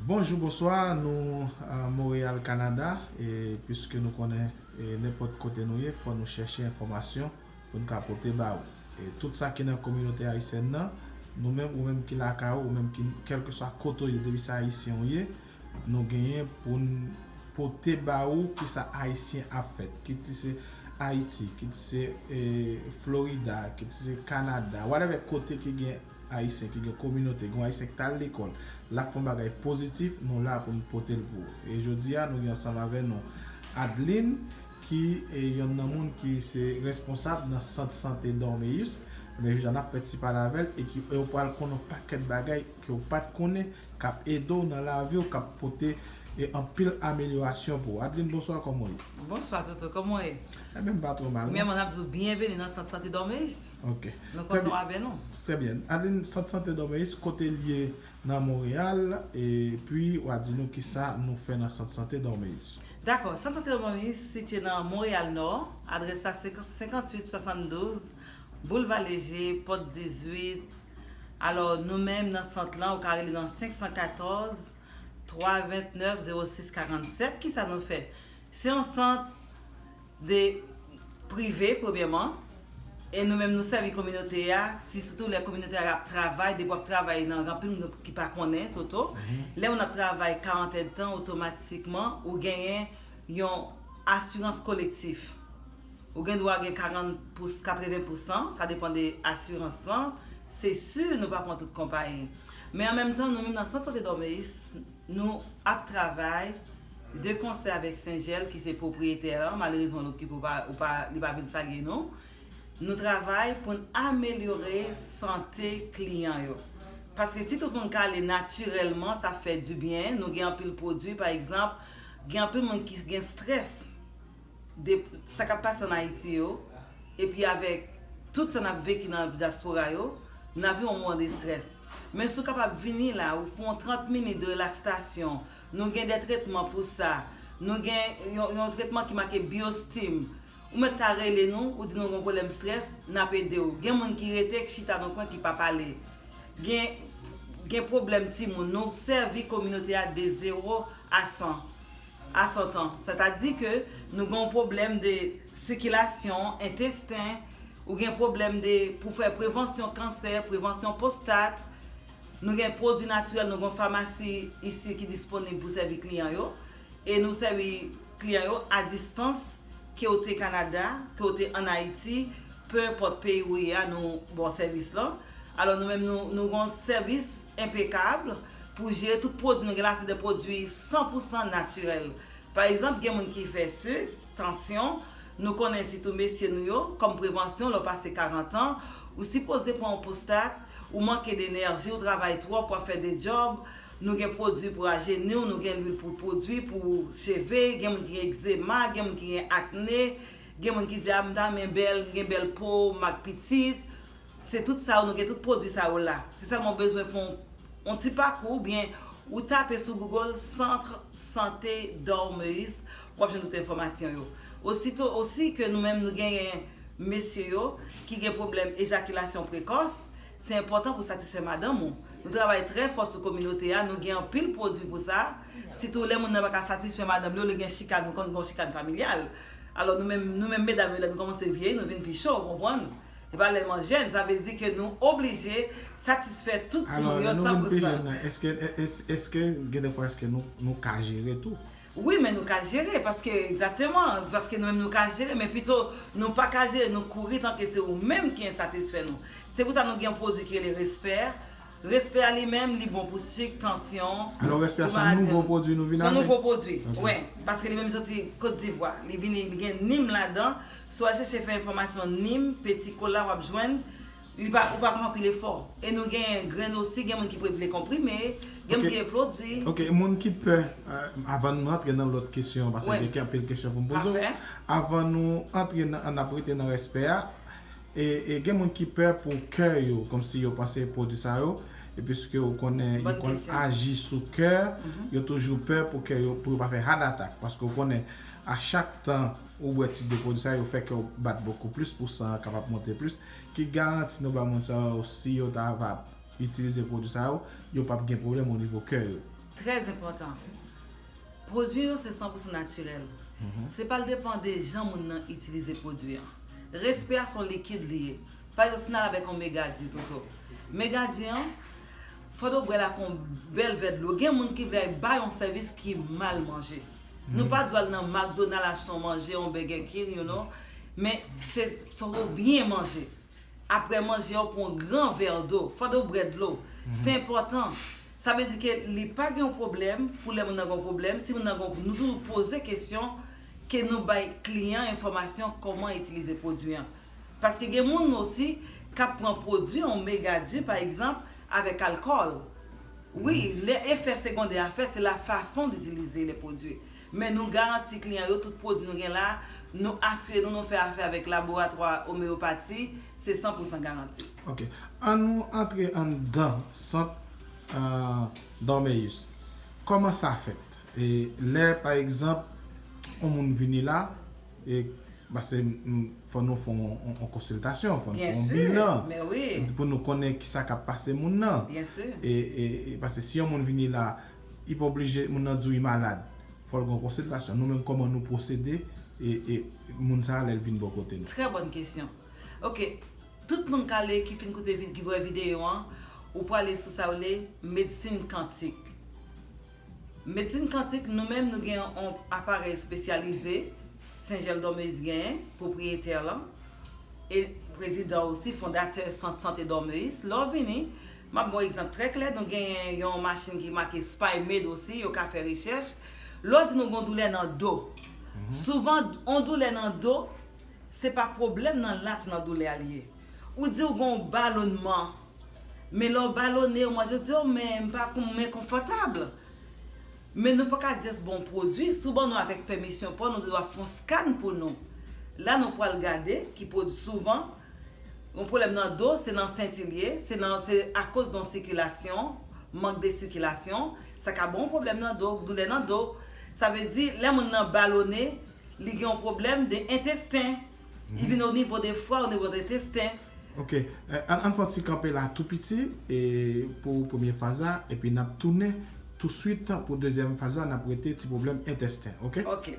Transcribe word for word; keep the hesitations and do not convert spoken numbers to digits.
Bonjou, bonswa, nou Montréal, Canada, e piske nou konnen e nenpòt kote nou ye, fò nou chèche enfòmasyon pou n ka pote ba ou. E tout sa ki nan kominote ayisyèn nan, nou menm, ou menm ki lakay ou, ou menm ki kèlkeswa kote w ye, depi se ayisyen ou ye, nou genyen pou n pote ba ou kisa ayisyen ap fèt, kit se Ayiti, kit se e, Florida, kit se Kanada, whatever kote ki gen ayisyen, ki gen kominote, gen ayisyen ki t al lekòl, l ap fè yon bagay pozitif, nou la pou n pote l pou ou. E jodi a, nou gen ansanm avè nou Adeline, ki e, yonn nan moun ki se responsab nan sant sante Dormeus. Men jodi a, n ap fè ti pale avè l e ki e ou pral konnen yon pakèt bagay ke w pa t konnen, k ap ede w nan lavi w, k ap pote e anpil amelyorasyon pou ou. Adeline, bonswa, kòman w ye? Bonswa, Toto, kòman w ye? Ebyen, m pa twò mal, non. Premyèman, n ap di w byenveni nan sant sante Dormeus. Ok. Nou kontan avè nou. Trè byen. Adeline, sant sante Dormeus, kote l ye nan Monreyal, epi w a di nou kisa nou fè nan sant sante Dormeus. Dakò, sant sante Dormeus sitiye nan Monreyal Nò, adrès la se senkanntuit swasanndouz, Boulva Leje, pòt dizuit. Alò, nou menm nan sant lan, ou ka rele nan senk san katòz, twa vennèf, zewo sis karannsèt. Kisa nou fè? Se yon sant de prive, premyèman. E nou menm, nou sèvi kominote a, si sitou lè kominote a ap travay, depi w ap travay nan, gen anpil moun ki pa konnen, Toto. Lè moun ap travay karant èdtan, otomatikman, ou genyen yon asirans kolektif. Ou gen dwa gen karant pou katreven pousan, sa depann de asirans lan. Se si nou pa pran tout konpayi. Men an menm tan, nou menm nan sant sante Dormeus, nou ap travay de konsè avèk Senjèl, ki se pwopriyetè lan. Malerezman, l okipe, ou pa, ou pa, li pa vin salye nou. Nou travay pou n amelyore sante kliyan yo. Paske si tout moun ka ale natirèlman, sa fè dibyen. Nou gen anpil pwodui, pa egzanp, gen anpil moun ki gen estrès de sa k ap pase ann Ayiti yo, epi avèk tout sa n ap veki nan dyaspora yo, n ap viv yon moman de estrès. Men si w kapab vini la, ou pran trant minit de relaksasyon, nou gen de tretman pou sa, nou gen yon, yon tretman ki make Biostim. Ou mèt ta rele nou, ou di nou gen pwoblèm estrès, n ap ede w. Gen moun ki rete, ki chita nan kwen, ki pa pale. Gen, gen pwoblèm timoun, nou sèvi kominote a de zewo a san, a san tan. Sètadi ke nou gen yon pwoblèm de sikilasyon, entesten, ou gen pwoblèm de, pou fè prevansyon kansè, prevansyon pwostat. Nou gen pwodui natirèl, nou gen yon famasi isi ki disponib pou sèvi kliyan yo. E nou sèvi kliyan yo a distans, ke w te Kanada, ke w te ann Ayiti, pe enpòt peyi ou ye a, nou ba w sèvis lan. Alò, nou menm, nou, nou gen yon sèvis enpekab pou jere tout pwodui nou gen la, se de pwodui san pou san natirèl. Pa egzanp, gen moun ki fè sik, tansyon, nou konnen sitou mesye nou yo, kòm prevansyon, lè w pase karant an, ou sipoze pran yon pwostat, ou manke de enèji, ou travay twòp, w ap fè de djòb, nou gen pwodui pou rajeni w, nou gen lwil pou pwodui pou cheve, gen moun ki gen egzema, gen moun ki gen akne, gen moun ki di, "A, m ta renmen bèl, m gen bèl po, m ak pitit." Se tout sa yo, nou gen tout pwodui sa yo la. Si sèlman w bezwen fè yon, yon ti pakou, oubyen ou tape sou Google Centre Santé Dormeus, w ap jwenn tout enfòmasyon yo. Osito, osi ke nou menm nou genyen mesye yo ki gen pwoblèm ejakilasyon prekòs, se enpòtan pou satisfè madanm ou. Nou travay trè fò sou kominote a, nou gen anpil pwodui pou sa. Sitou lè moun nan pa ka satisfè madanm li, olye gen chikan, nou konn gen chikan familyal. Alò, nou menm, nou menm medam yo, lè nou kòmanse vyeyi, nou vin pi cho, ou konprann? E pa lè m an jèn, sa vle di ke nou oblije satisfè tout moun yo san pou san. Alò, lè nou vin pi jèn nan, èske, è-, èske, èske gen de fwa, èske nou, nou ka jere tou? Wi, men nou ka jere, paske, egzakteman, paske nou menm nou ka jere, men pito nou pa ka jere, nou kouri tanke se ou menm ki ensatisfè nou. Se pou sa nou gen yon pwodui ki rele Respè. Respè a li menm, li bon pou sik, tansyon, pou maladi. Alò, Respè a, se yon nouvo pwodui nou vin avè? Se yon nouvo pwodui, wi, paske li menm soti Kot Divwa. Li vini, li gen nim ladan. Si w al chèche fè enfòmasyon nim, Peti Kola, w ap jwenn. Li pa, ou pa ka fè anpil efò. E nou gen grenn osi, gen moun ki pre-, vle konprime, gen moun ki vle pwodui. Ok, moun ki pè, eh, avan nou antre nan lòt kesyon, paske gen anpil kesyon pou m poze w. Pafè. Avan nou antre nan, n ap rete nan Respè a, e, e gen moun ki pè pou kè yo, kòmsi yo panse pwodui sa yo, e piske ou konnen yo konn aji sou kè, yo toujou pè pou kè yo, pou yo pa fè heart attack, paske ou konnen a chak tan ou bwè tip de pwodui sa yo, fè kè w bat bokou plis pou san an kapab monte plis. Ki garanti nou ba moun sa yo, si yo ta va itilize pwodui sa yo, yo p ap gen pwoblèm o nivo kè yo? Trè enpòtan. Pwodui yo se san pou san natirèl. Se pa l depann de jan moun nan itilize pwodui an. Respè a se yon likid li ye. Pa egzanp, si n al avèk yon mega di, Toto. Mega di an, fò w bwè l ak yon bèl vè dlo. Gen moun ki vle bay yon sèvis ki mal manje. Nou pa dwe al nan McDonald achte yon manje, yon Burger King, you know. Men se, se w byen manje. Apre manje, w pran yon gran vè dlo. Fò w bwè dlo. Se enpòtan. Sa vle di ke li pa gen yon pwoblèm pou lè moun nan gen yon pwoblèm. Si moun nan gen yon, nou toujou poze kesyon ke nou bay kliyan enfòmasyon kòman itilize pwodui an. Paske gen moun osi k ap pran pwodui omega di, pa egzanp, avèk alkòl. Wi, lè efè segondè a fèt, se la fason d itilize lè pwodui. Men nou garanti kliyan yo tout pwodui nou gen la, nou asire nou, nou fè afè avèk laboratwa omeyopati, se san pou san garanti. Ok. An nou antre anndan sant uh, Dormeus. Kòman sa fèt? E lè, pa egzanp, yon moun vini la, e Paske fò nou fè yon konsiltasyon, fò nou fè yon bilan pou nou konnen kisa k ap pase moun nan. E, e, e paske si yon moun vini la, li pa oblije moun nan di w li malad. Fò l gen yon konsiltasyon. Nou menm kòman nou pwosede e, e moun sa a lè l vin bò kote nou? Trè bòn kesyon. Ok, tout moun k ale ki fin koute ki vwè videyo an, ou prale sou sa yo rele medsin kantik. Medsin kantik, nou menm nou gen yon aparèy espesyalize, Sen Jèl Dòmeyis genyen, pwopriyetè lan, e prezidan osi, fondatè Sant Sante Dòmeyis. Lè w vini, m ap ba w egzanp trè klè, nou genyen yon machin ki make Spy Med osi, yo ka fè rechèch. Lè w di nou gen yon doulè nan do, souvan yon doulè nan do, se pa pwoblèm nan la, se nan doulè a l ye. Ou di w gen yon balonnman, men lè w balone, ou manje, w di, o, men m pa men konfòtab. Men nou pa ka just ba w pwodui, si w ban nou avèk pèmisyon pa w, nou di w ap fè yon scan pou nou. La nou pral gade ki pwodui souvan, yon pwoblèm nan do, se nan senti l ye, se nan, se akoz de yon sikilasyon, mank de sikilasyon, sa ka ba w yon pwoblèm nan do, doulè nan do. Sa vle di, lè moun nan balone, li gen yon pwoblèm de entesten. Li vin o nivo de fwa, o nivo de entesten. Ok. Ann fè yon ti kanpe la tou piti e pou premye faz la, epi n ap tounen touswit pou dezyèm faz la, n ap rete ti pwoblèm entesten, ok? Ok.